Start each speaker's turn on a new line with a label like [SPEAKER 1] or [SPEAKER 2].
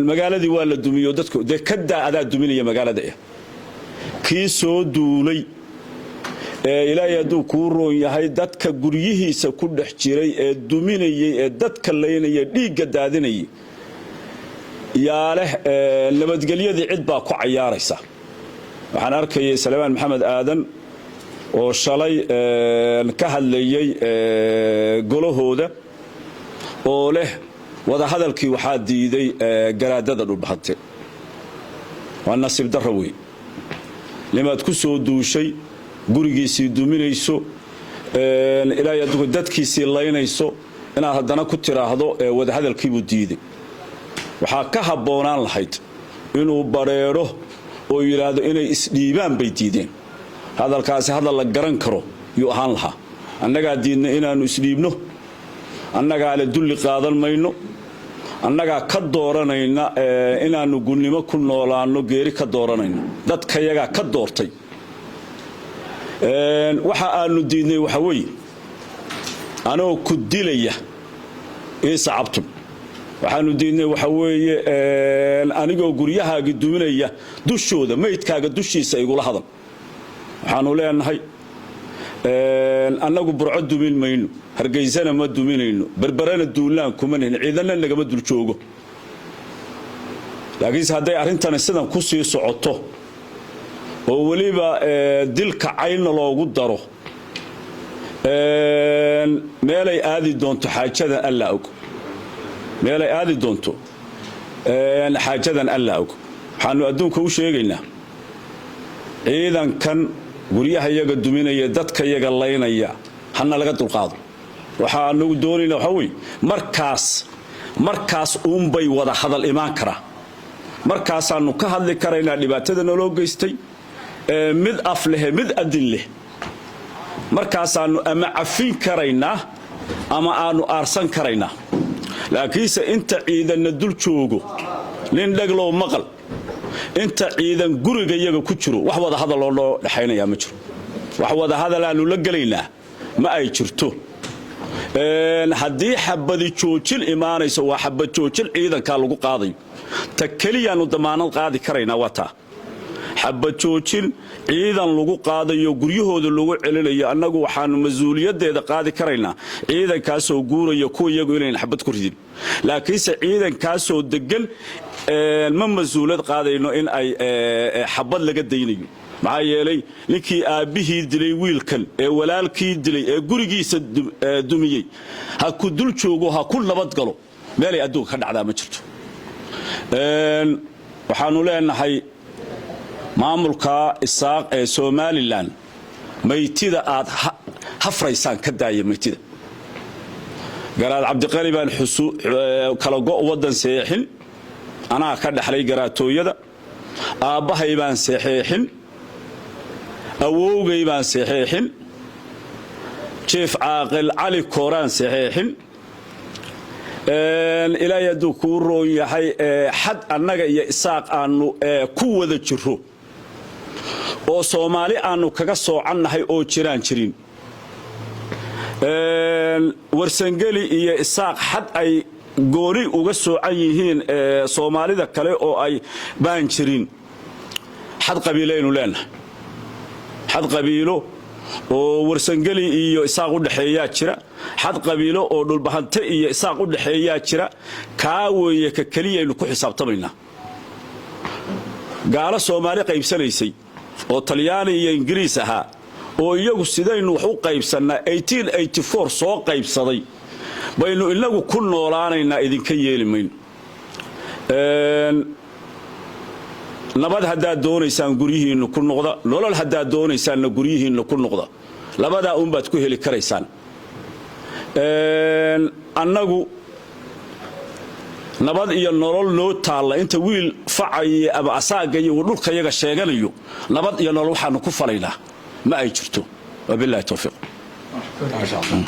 [SPEAKER 1] Magaaladii waa la dumiyo. Dadku dee kadaa adaa duminaya magaalada. Kii soo duulay ee Ilaahay hadduu kuu roon yahay dadka guryihiisa ku dhex jiray ee duminayay ee dadka laynaya, dhiigga daadinayay, yaa leh nabadgelyadii cid baa ku cayaaraysa. Waxaan arkayay Salebaan Maxamed Aadan oo shalay ka hadlayay golahooda oo leh wadahadalkii waxaa diiday garaadada Dhulbahante. Waa nasiib darra wey. Nimaad ku soo duushay, gurigiisii duminayso, Ilaahay addugu dadkiisii laynayso, inaad haddana ku tiraahdo wadahadalkiibuu diiday. Waxaa ka habboonaan lahayd inuu badrheedho oo yidhaahdo inay isdhiibaan bay diideen. Hadalkaasi hadal la garan karo yuu ahaan lahaa. Annagaa diidna inaannu isdhiibno, annagaa le dulli qaadan mayno, annagaa ka dooranayna inaannu gunnimo ku noolaanno, geeri ka dooranayno, dadkayagaa ka doortay. Waxa aanu diidnay waxa weeye, anoo ku dilaya iisa cabtun. Waxaanu diidnay waxa weeye, anigoo guryahaagi duminaya dushooda, maydkaaga dushiisa igula hadal. Waxaanu leenahay, annagu Burco dumin mayno, Hargeysana ma duminayno, Berberena duulaan kuma nihin, ciidanna nagama dul joogo. Laakiinse hadday arrintani sidan ku sii socoto oo weliba dilka caynna loogu daro, meelay aadi doonto xaajadan Allaa og. Meelay aadi doonto xaajadan Allaa og. Waxaanu adduunka u sheegaynaa, ciidankan guryaha yaga duminaya, dadka yaga laynaya, hana laga dulqaado. Waxaa anagu doonayna waxaa weye, markaas uunbay wada hadal imaan karaa, markaasaanu ka hadli karaynaa dhibaatada naloo geystay, mid af lehe, mid adin leh. Markaasaanu ama cafin karaynaa ama aanu aarsan karaynaa. Laakiinse inta ciidanna dul joogo, nin dheglow maqal, inta ciidan guriga iyaga ku jiro, wax wada hadaloo loo dhexaynayaa ma jiro. Wax wada hadalaannu la gelaynaa ma ay jirto. Haddii xabadi joojin imaanayso, waa xabad joojin ciidankaa lagu qaadayo. Ta keliyaannu damaanad qaadi karaynaa waa taa, xabad joojin ciidan lagu qaadayo, guryahooda lagu celinayo. Annagu waxaanu mas-uuliyaddeeda qaadi karaynaa ciidankaasoo guuraya kuwa iyagu inayn xabad ku ridin. Laakiinse ciidankaasoo degan ma mas-uuliyad qaadayno in ay xabad laga daynayo. Maxaa yeelay, ninkii aabbihii dilay wiilkan ee walaalkii dilay ee gurigiisa dumiyey, ha ku dul joogo, ha ku nabad galo, meelay adduunka ka dhacdaa ma jirto. Waxaanu leenahay, maamulka Isaaq ee Somaliland, maytida aad hafraysaan ka daaya maytida. Garaad Cabdiqani baan kala go' waddan seexin, anaa ka dhexlay garaatooyada. Aabbahay baan seexeexin, awowgay baan saxeexin, Jiif Caaqil Cali Kooraan saxeexin. Ilaahay hadduu kuu roon yahay, xad annaga iyo Isaaq aanu ku wada jiro oo Soomaali aanu kaga soocannahay oo jiraan jirin. Warsangeli iyo Isaaq xad ay gooni uga soocan yihiin Soomaalida kale oo ay baan jirin. Xad qabiilaynu leenahay, xad qabiilo oo Warsangeli iyo Isaaq u dhexeeyaa jira, xad qabiilo oo Dhulbahante iyo Isaaq u dhexeeyaa jira. Kaa weeye ka keliyaynu ku xisaabtamaynaa. Gaalo Soomaali qaybsanaysay oo Talyaani iyo Ingiriis ahaa oo iyagu sidaynu wax u qaybsannaa soo qaybsaday baynu inagu ku noolaanaynaa. Idinka yeeli mayno. Nabad haddaad doonaysaan, guryihiinna ku noqda. Nolol haddaad doonaysaanna, guryihiinna ku noqda. Labadaa uunbaad ku heli karaysaan. Annagu nabad iyo nolol noo taalla, inta wiil facaya ama asaagayo uu dhulkayaga sheeganayo, nabad iyo nolol waxaanu ku falaynaa ma ay jirto. Wabillahi towfiiq.
[SPEAKER 2] Maasha Allah.